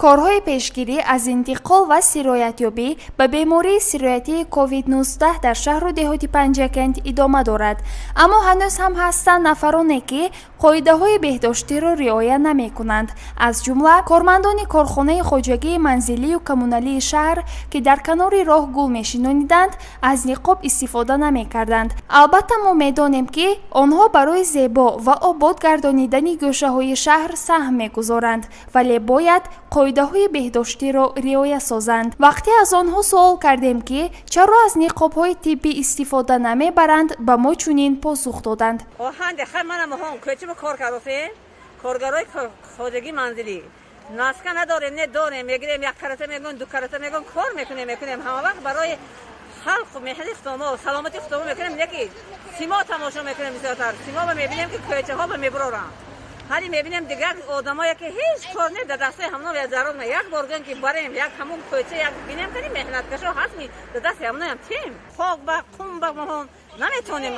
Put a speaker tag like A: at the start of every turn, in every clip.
A: Корҳои пешгирӣ аз интиқол ва сироятёбӣ ба бемории сироятии COVID-19 дар шаҳру деҳоти Панҷакент идома дорад, аммо ҳанӯз ҳам ҳастанд нафароне, ки қоидаҳои беҳдоштиро риоя намекунанд. Аз ҷумла кормандони корхонаи хоҷагии манзилию коммуналии шаҳр, ки дар канори роҳ гул мешинониданд, аз ниқоб истифода намекарданд. Албатта, мо медонем, ки онҳо барои зебо ва обод гардонидани гӯшаҳои шаҳр саҳм мегузоранд, вале бояд қоидаҳои беҳдоштиро риоя созанд. Вақте аз онҳо суол кардем, ки чаро аз ниқобҳои тиббӣ истифода намебаранд, ба мо чунин посух доданд.
B: Кӯчаба кор кардосем, коргарои хоҷагии манзилӣ маска надорем, не дорем, мегирем, як карата мегӯн, ду карата мегӯн, кор мекунем, ҳама вақт барои халқу меҳнати худамо, саломати худамо мекунем. Неки симо тамошо мекунем, бисёртар симоба мебинем, ки кӯчаҳоба мебуроранд. Ҳали мебинем, дигар одамое, ки ҳеҷ кор не, дар дастаи ҳамно зарар. Як бор гӯем, ки барем, як ҳамун кӯча як бинем, кани меҳнаткашо ҳастми, дар дасти ҳамноям тем хок ба қум ба моҳон наметавонем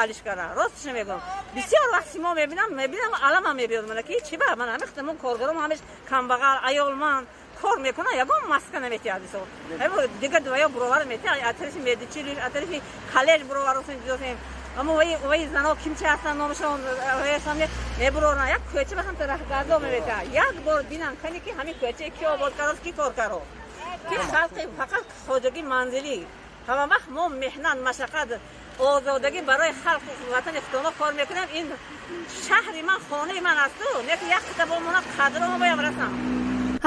B: алиш кара. Росташо мегӯям, бисёр вақт симо мебинам, аламам мебиёд мана, ки чи ба ман ҳами худамон коргаром ҳамеш камбағал аёлман кор мекунад, ягон маска наметиҳад. Мисол, дигар дуая буровар метиҳад, аз тарафи медучилищ, аз тарафи коллеҷ буроваросем, дидосем. Аммо ваи зано кимчи ҳастанд, номашон мебуроранд, як кӯча ба ҳамта раҳгардо меметиҳад. Як бор бинам, кани, ки ҳамин кӯчаи ки обод кардааст, ки кор каро, ки халқи фақат хоҷагии манзилӣ. Ҳама вақт мо меҳнат, машаққат, озодагӣ барои халқу ватани худомо кор мекунем. Ин шаҳри ман, хонаи ман асту, неки як қита бомона қадромо боям расам.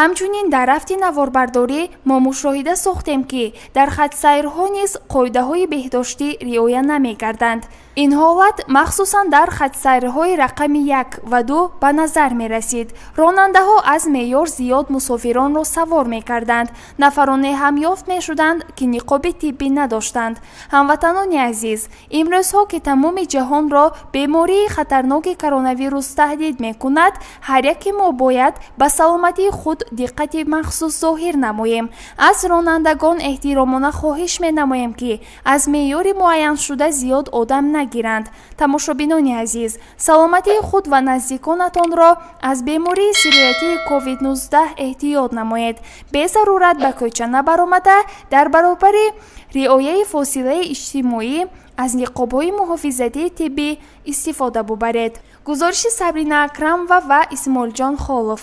A: Ҳамчунин дар рафти наворбардорӣ мо мушоҳида сохтем, ки дар хатсайрҳо низ қоидаҳои беҳдоштӣ риоя намегарданд. Ин ҳолат махсусан дар хатсайрҳои рақами 1 ва 2 ба назар мерасид. Ронандаҳо аз меъёр зиёд мусофиронро савор мекарданд. Нафароне ҳам ёфт мешуданд, ки ниқоби тиббӣ надоштанд. Ҳамватанони азиз, имрӯзҳо, ки тамоми ҷаҳонро бемории хатарноки коронавирус таҳдид мекунад, ҳар яке мо бояд ба саломатии худ диққати махсус зоҳир намоем. Аз ронандагон эҳтиромона хоҳиш менамоем, ки аз меъёри муайяншуда зиёд одам нагиранд. Тамошобинони азиз, саломатии худ ва наздиконатонро аз бемории сироятии COVID-19 эҳтиёт намоед. Безарурат ба кӯча набаромада, дар баробари риояи фосилаи иҷтимоӣ аз ниқобҳои муҳофизатии тиббӣ истифода бубаред. Гузориши Сабрина Акрамова ва Исмоилҷон Холов.